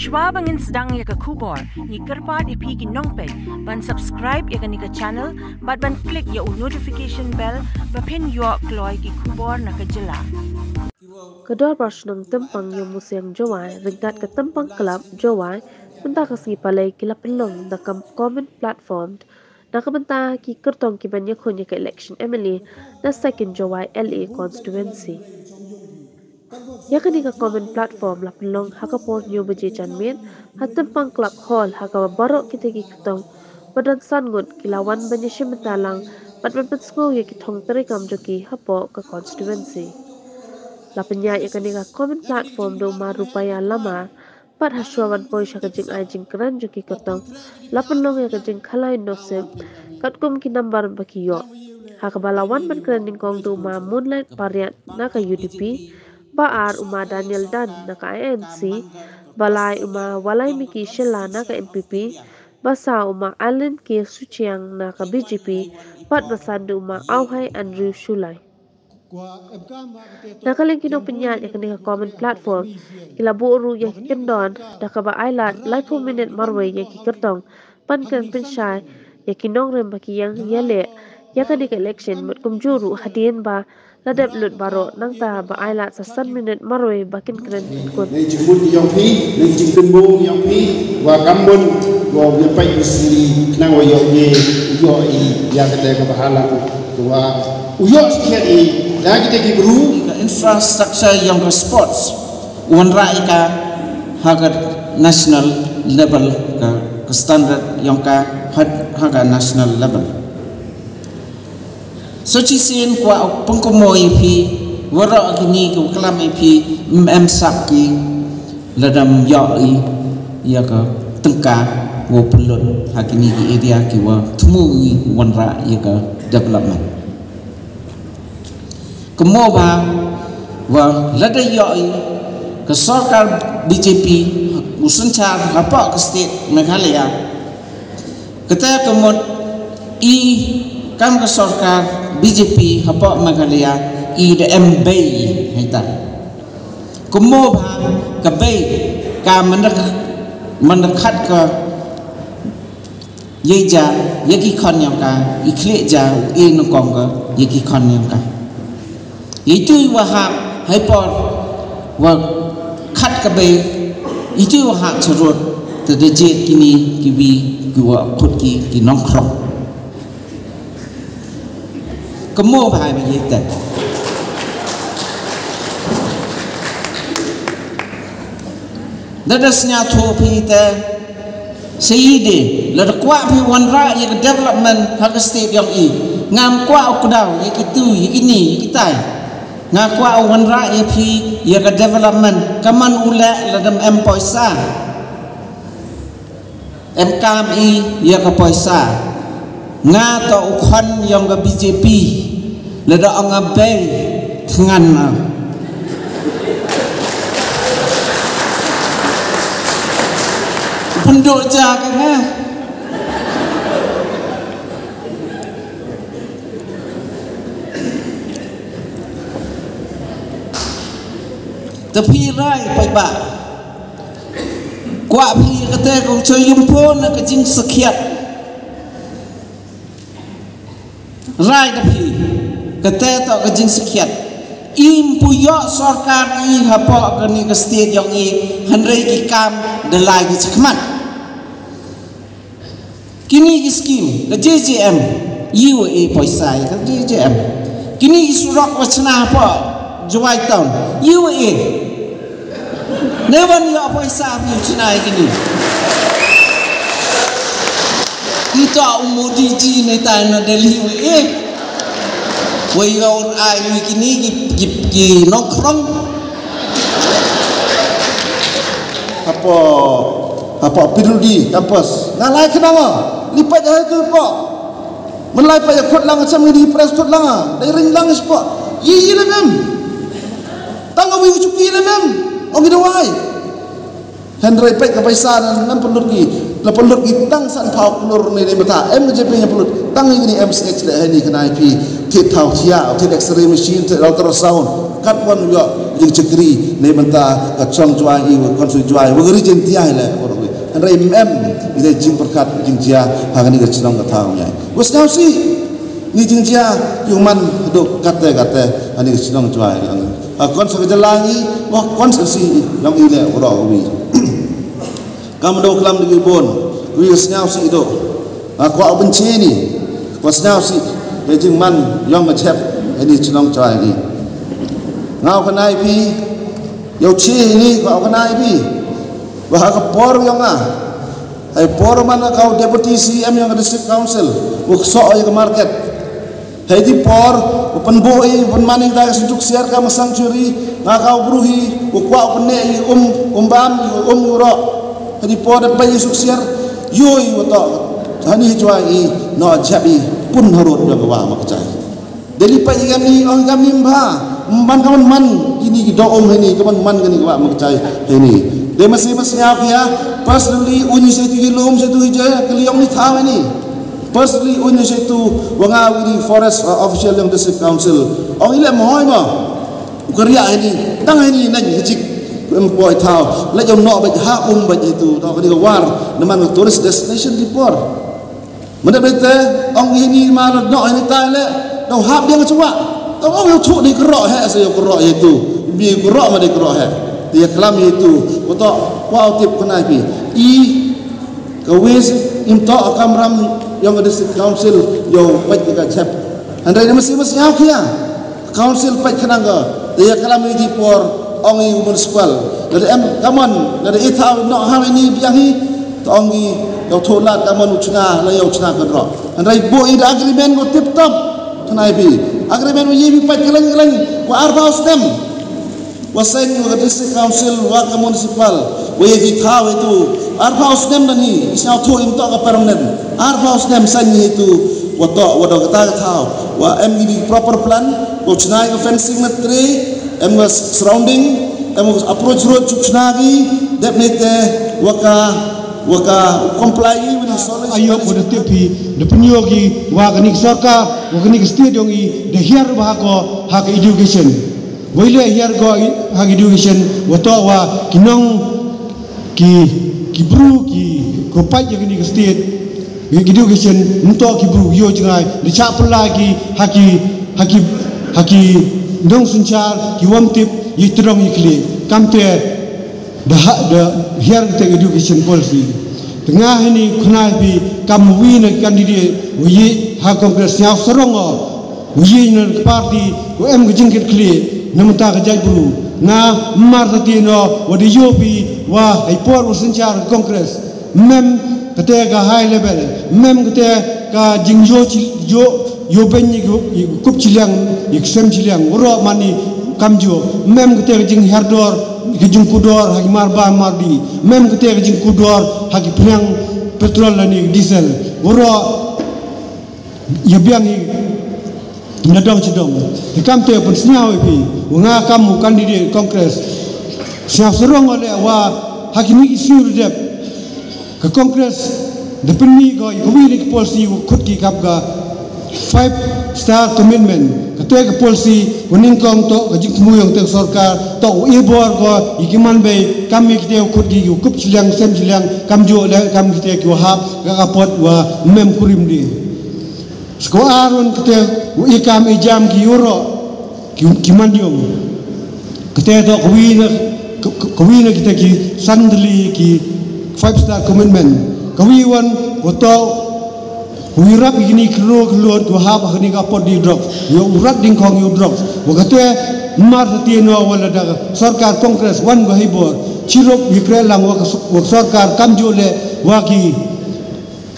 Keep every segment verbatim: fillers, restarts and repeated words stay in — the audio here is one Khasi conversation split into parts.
Shwa ba ngin sdang ïa ka khubor, ngi kyrpad ïa phi ki nongpeit ban subscribe ïa kane ka channel bad ban click ïa u notification bell ba phin ïoh kloi ki khubor na ka jylla. Ka Dorbar Shnong Tympang Ïewmusiang Jowai ryngkat ka Tympang Club Jowai mynta ka sngi Palei ki la pynlong da ka common platform na ka bynta ki kyrtong ki ban ïakhun ïa ka election M L A na second Jowai L A constituency. Ïa kane ka common platform la pynlong ha ka por hynñiew baje janmiet ha Tympang Club Hall, ha kaba baroh kita ki kyrtong ba don san ngut ki la wan ban ïashim bynta lang bad ban pynsngew ïa ki thong treikam jong ki hapoh ka constituency. La pynïaid ïa kane ka common platform da u Ma Rupaiah Lamar, bad hashwa ban poi sha ka jingai jingkren jong ki kyrtong, la pynlong ïa ka jingkhalai nusip katkum ki nambar ba ki ïoh. Ha kaba la wan ban kren nyngkong da u Ma Moonlight Pariat na ka U D P, ba ar u Ma Daniel Dan na ka I N C, ba lai u Ma Walaimiki Shylla na ka N P P, ba saw u Ma Alan K Suchiang na ka B J P, bad ba san da u Ma Auhai Andrew Shullai. Na ka liang ki nongpynïaid ïa kane ka common platform ki la buh ruh ïa ki kyndon da kaba ai lad laiphew minit marwei ïa ki kyrtong ban kren pynshai ïa ki nongrim ba ki ïeng ïaleh ïa kane ka election, bad kumjuh ruh hadien ba la dep lut baroh, nangta ba ai lad sa san minit marwei ba kin kren pynkut. Ngi jingmut ïa phi, ngi jingtymbu ïa phi, wa kam bun wa ïa peit ïa sini khnang wa ïoh ngi ïoh i ïa kata ka bahalang wa u ïoh skhiat i da kita ki bru. Ka infrastructure ïa ka sports wanrah ïa ka ha ka national level, ka, ka standard ïa ka ha, ha ka national level. So shisien kwah pynkumo ïa phi, waroh kine ki klam ïa phi, em, em sap ki, lada ym ïoh i ïa ka tyngka wa pynlut ha kine ki area ki wa thmu i wanrah ïa ka development. Kumno ba wa lada ïoh i ka sorkar B J P u synshar hapoh ka state Meghalaya, kata ka mut i kam ka sorkar B J P hapoh Meghalaya i da em bei hita. Kumno ba ka bei ka mandak, mandak khat ka ïa ja ïa ki khon ïa ka, i khlieh ja u e nyngkong ka ïa ki khon ïa ka. Ïa itu i wa hap hai por wa khat ka bei, itu i wa hap charut, te da jied kini ki wi ki wa khut ki ki nongkrong. Ka mo bha ba ïa te. Da da sñiawthooh phi te. Sa ïa de, lada kwah phi wanrah ïa ka development ha ka state yong i, ngam kwah u kdaw ïa ki tu, ïa ki ni, ïa ki tai. Nga kwah u wanrah ïa phi ïa ka development, ka man u leh lada em poisa. Em kam i ïa ka poisa. Nga to u khon yong ka B J P. Lada ong nga bei thngan na. Pynduh ja ka nga. Te phi rai paidbah. Kwah phi kata ka u cha yumpo na ka jingsakhiat. Rai da phi, kata to ka jingsakhiat. Im pu ïoh sorkar i hapoh kani ka state yong i, hynrei ki kam da lai ki chakhmat. Kini ki skim, ka J J M, i wa e poisa i ka J J M. Kini ki surok wa chna hapoh Jowai town, i wa e. Never ïoh poisa phi u chna i kini. Nta u Modi ji ne ta na Delhi wa e. Wa ïoh ai wi kini ki, ki, ki nongkrong. Hapoh, hapoh P W D campus. Nga lai khnang nga. Lipat hai tu po. Mynlai pa ïa khut lang, cham ngi di press khut lang, ah. Dei ring lang ispo. Yi yi le mem. Tang awi u chuki le mem. Ong i dawai. Hynrei peit ka paisa nan, nan pynlut ki. La pynlut ki tang san phaw klur ne ne mata. Em J P ne pynlut. Tang ngi ni M C H le hani kena I P. Thit thaw thia, thit X-ray machine, thit ultrasound. Katwon u ïoh jingshakri na ka bynta ka shnong Jowai, wa constituency Jowai, wa ka Region Tia hi leh, wa ruh. Hynrei ym em ïa ka jingpyrkhat jingjia ha kane ka shnong ka thaw Jowai. Wa sngewsih, kine ki jingjia ki man haduh katte katte ha kane ka shnong Jowai. Ha constituency ka jylla ngi, wa constituency jong ngi leh, wa ruh wi. Kam dei klam da ki bun, wi sngewsih duh. Nga kwah ban chini, kwah sngewsih ïa ka jingman jong ka jhep ha kane ka shnong Jowai ngi. Nga u kynai phi, ïa u chi ni, kwah u kynai phi. Wa ha ka por jong nga, ha i por man nga ka u Deputy C E M jong ka District Council, u ksoh ïa ka market. Hei di por, u pynbuh i, u pynman i da ka synjuk siar ka ma sanctuary, nga ka u bru hi, u kwah u pynne i, um, um bam i, um i u roh. Hei di por da pynne i suk siar, ïoh i u toh. Hani hi Jowai i, noh jhep i, pun harud da ka wah Makjai. Dei li pynne i kam ni, ong i kam ni mbha, man ka man man, kini ki doh um hei ni, ka man man kini ka wah Makjai hei ni. Dei masi masi ïa ki ïa, personally, un i seitu ki lum, seitu hi jai, ka liong ni thaw hei ni. Personally, un ïa seitu, wa nga wi di forest, uh, official jong District Council. Ong i leh mohoi mo. U kariah hei ni, tang hei ni nang hei jik. Em poi thaw, leh jong noh bad ha um bad hitu, thaw kani ka war, naman ka tourist destination di por. Mendep bete, ong hei ni ma noh hei ni tai leh, thaw hap dia ka chuwa. Thaw ong ïa u thuh di keroh he, sa ïa u keroh hitu. Bi keroh ma di keroh he. Dia klam hitu, wa toh, wa u tip kena pi. I, Ka wis im toh ka kamram jong ka District Council ïa u peit ka jhep. Hynrei na masi masi ïa u khia. Council peit khnang ka. Te ïa ka lam ïa di por ong i u municipal. Lada em kamon, lada i thaw noh ha ini biang hi. To ong i ïa u thoh lad kamon u chna, la ïa u chna kan roh. Hynrei buh i da agreement ko tip top. Khnai bi. Agreement u ïa bi peit ka leng ka leng. Ko arphaw snem. Wa seng wa ka District Council wa ka Municipal wa ïa ki thaw itu arphaw snem dan hi, i sngewthuh im toh ka permanent, arphaw snem seng itu wa toh wa da kata ka thaw wa em ki di proper plan, wa chna ki fencing na tre, em wa surrounding, em wa approach road chu chna ki, dep ne te wa ka, wa ka comply ki wa ni solution. Ayo ko da tip hi da pynïoh ki wa kani ka sorkar, wa kani ka state yong i da hiar ba ha ko ha ka education. Wei leh hiar ko ha ki education wa toh wa ki nong ki, ki bru ki ko pait ïa kani ka state. Ïa ki education ym toh ki bru ïoh jngai da chah pynlait ki ha ki, ha ki, ha ki nong synshar ki wam tip ïa tyrong ïa khlieh. Kamte da ha, da hiar kata education policy. Te nga hini khnai phi kam wi na candidate wi ha Congress sñiaw sarong o. Wi na party ko em ka jingkit khlieh na mynta ka jaitbru. Nga mar ta ti no wa da ïoh phi wa hei por wa synshar Congress. Mem kata ka high level, mem kata ka jingïoh chi, ïoh, ïoh beiñ ïa ka, ïa ka kup chiliang, ïa ka sem chiliang, waroh mani kam jong, mem kata ka jinghiar dor, ka jingkudor ha ki mar ba mar di, mem kata ka jingkudor ha ki pneng petrol lane diesel, waroh ïa biang hi na dong chi dong. Te kam te pynsñiaw ïa phi wa nga kam u candidate Congress, sñiaw sarong o leh wa ha kini ki sngi ru dep ka Congress da pynmih ko ïa ka wi na ki policy wa khut ki kap ka five star commitment. Kata ka policy wa nyngkong toh ka jingthmu yong kata ka sorkar toh u i bor ko ïa ki man bei kam ïa kata wa khut ki, ïa u kup chiliang sem chiliang, kam jong leh kam kata ki wa hap ka ka pot wa mem kurim di. Sku arun kata u i kam i jam ki waroh ki, ki man yong. Kata toh ka wi na, ka, ka, ka wi na kita ki san tylli ki five star commitment. Ka wi wan wa toh ka wi rap kini kro klo tu hap kini ka pot di drugs. Yo u rat ding kong yo drugs. Wa kata mar ta ti no wa la da sorkar Congress wan wa hibor. Chirup wi kre lang wa ka, wa sorkar kam jong leh wa ki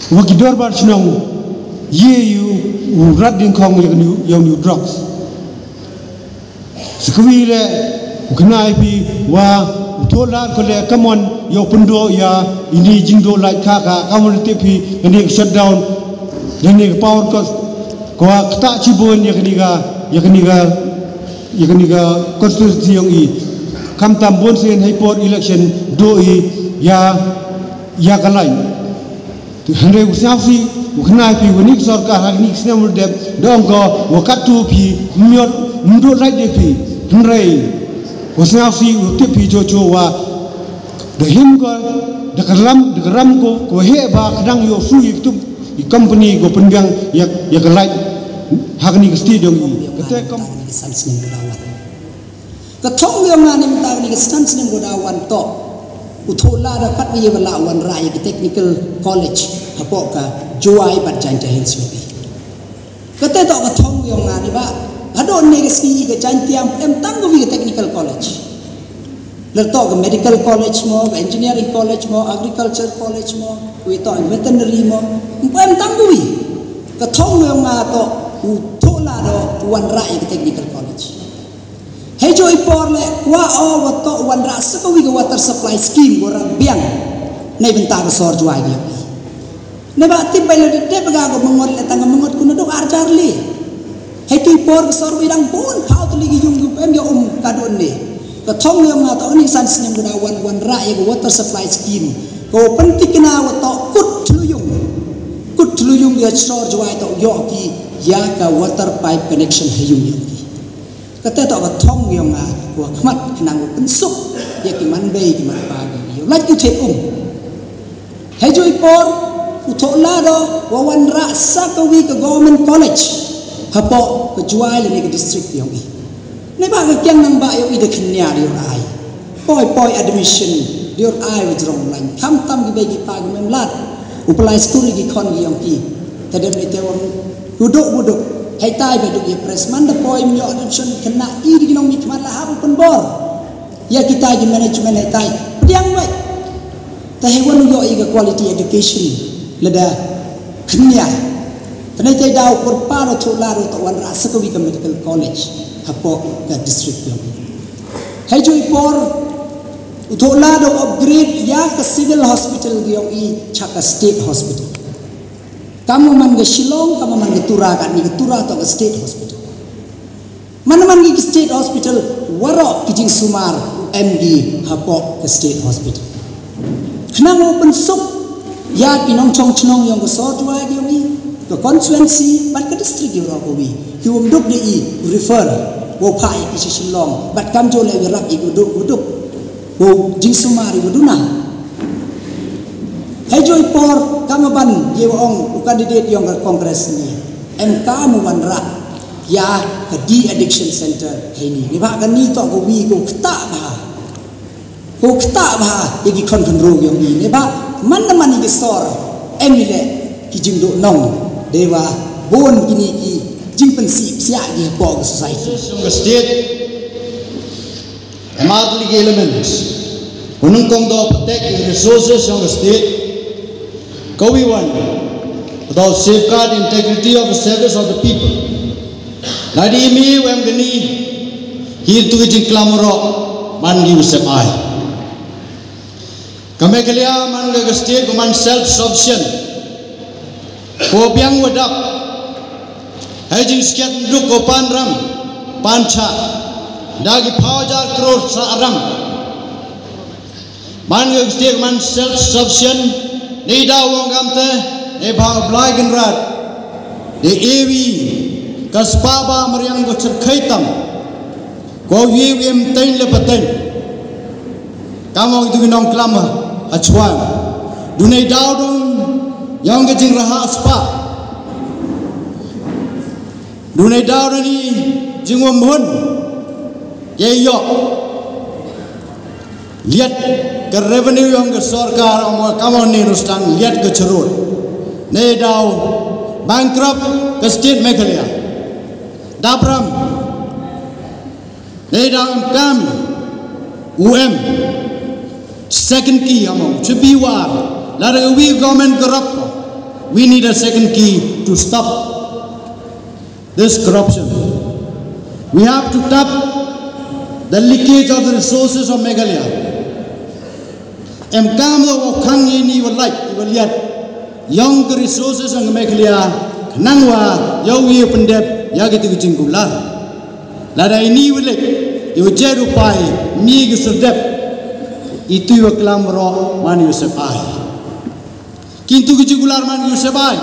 wa ki dorbar chnong ïa u rat ding kong ïa u, ïa u drugs. Sa ka wi leh u khnai phi wa u thoh lad ko leh kamon ïa u pyndoh ïa ini jingdoh lait ka ka kamon tip phi ini ka shutdown ini ka power cut ko wa kata chibun ïa kani ka, ïa kani ka, ïa kani ka constituency yong i. Kam tam bun sien hei por election doh i ïa, ïa ka lait. Hynrei u sñiaw si u khnai phi wa ni ka sorkar ha ni ka snem u dep da ong ko wa katu phi miot mdo lait de phi. Hynrei u sngewsih u tip hi jojo wa da him ko da ka ram da ka ram ko ko heh ba ka dang ïoh shu ïa katu i company ko pynbiang ïa ïa ka light ha kani ka state jong i. Kata ka san snem ko da wan. Ka thong ïong nga ni mynta kani ka san snem ko da wan to u thoh la da kat ïa ba la wan rah ïa ka technical college hapoh ka Jowai bad Jaintia Hills. Kata to ka thong ïong nga ni ba hadon ne ka sngi ka Jaintia em tang ko wi ka technical college. La to ka medical college mo, ka engineering college mo, agriculture college mo, wi to veterinary mo, em tang ko wi. Ka thong ïong nga to u thoh la do wan rah ïa ka technical college. Hei jo i por le kwah o wa to wan rah sa ka wi ka water supply scheme ko rang biang. Nei bynta ka sor Jowai ïong i. Neba tip bai la dep ga ko mengot le tang mengot kuna dok arjar le. Hei tu i por ka sor bai dang bon pau tu lagi yung ko em ïa um ka don le. Ka thong ïong nga to ni san snem ko da wan wan rah ïa ka water supply scheme. Ko pentikna wa to kut thluyung. Kut thluyung ïa sor Jowai to ïoh ki ïa ka water pipe connection ha yung ïong ki. Kata to ka thong ïong nga ko khmat khnang u pynsuk ïa ki man bei ki man pa ki ïong lait ki thet um. Hei jo i por u thoh la do wa wan rah sa ka wi ka government college hapoh ka Jowai lane ka district ïong i. Neba ka kiang nang ba ïong i da khynnia di ur ai. Poi poi admission di ur ai wa jrong lain. Kham tam ki bei ki pa ki mem lad u pynlai skul ki khon ki ïong ki. Tadem ni te wang Wuduk wuduk. Hei tai ba duk ïa press man da poi mynno adoption kena i di ginong mi khmat la hap u pynbor. Ïa kita ki management hei tai pdiang wei. Ta hei wan u ïoh ïa ka quality education lada khynnia. Tane tai daw kurpa ro thoh la ro ta wan rah sa ka wi ka medical college hapoh ka district ïong i. Hei jui por u thoh la do upgrade ïa ka civil hospital ïong i cha ka state hospital. Kam man ka Shillong, kam man ka Tura, ka ni ka Tura to ka state hospital. Man man ki state hospital, warok ki jingsumar em ki hapoh ka state hospital. Khnang u pynsuk ïa ki nongchong chnong ïong ka sor Jowai ïong i, ka constituency bad ka district ïong ka wi. Ki um duk de i refer wow phah ïa ki sha Shillong bad kam jo le ïa rap i u duk u duk. Wow jingsumar i u duna. Hei joi por kama ban ïa wa ong u candidate ïong ka Congress ni. Em kam u wan rah ïa ka de-addiction center hei ni. Ni ba ka ni to ko wi ko kta ba. Ko kta ba ïa ki khon khon ro ïong ni. Ni ba man na man i ki sor em i le ki jingduh nong. Dei wa bon kini ki jingpynsih psiah ki hapoh ka society. Ïong ka state. Em ar tylli ki elements. Unung kong do protect the resources of the state. Kawi wan. Ka do safeguard integrity of the service of the people. Lada i mi wem gani. Hi tu ki jingklam ro man ki u sep ai. Ka Meghalaya man ka state ko man self sufficient. Ko biang wadap. Hei jingskhiat nduk ko pan ram pan cha. Da ki phaw hajar crore sa ram. Man ka state man self sufficient. Ni da wong kam te ni ba blai kan rat. Ni ewi ka spa ba mariang ko cherkhai tam. Ko wi wi em teng le pateng. Kam ong itu ki nongklam ha chuan. Dunei daw dong ïong ka jingrah spa. Dunei daw dong ni jingwam hun. Ye yok. Liat ka revenue ïong ka sorkar ong kam ong ni rustang liat ka cherut. Nei daw bankrupt ka state Meghalaya. Dapram. Nei da em kam u em second key among to be war. Lada we government corrupt. We need a second key to stop this corruption. We have to tap the leakage of the resources of Meghalaya. Em kam lo wa khang ini wa light wa liat. Ïong ka resources ïong ka Meghalaya khnang wa ïa u ïa u pyndep ïa ki tu ki jingkular. Lada ini wa lek ïa u jer u pai mi ki serdep. Itu wa klam ro man ïa u sep ai. Kintu ki jingkular man ïa u sep ai.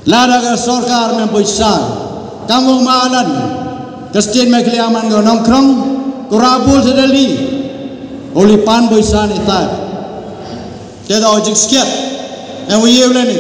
Lada ka sorkar mem poisa kam wa malan. Ka state Meghalaya man ka Nongkrong, ka Rabul Sedali, oli pan boisan itai. Te da ojik sket, en wi yew leni.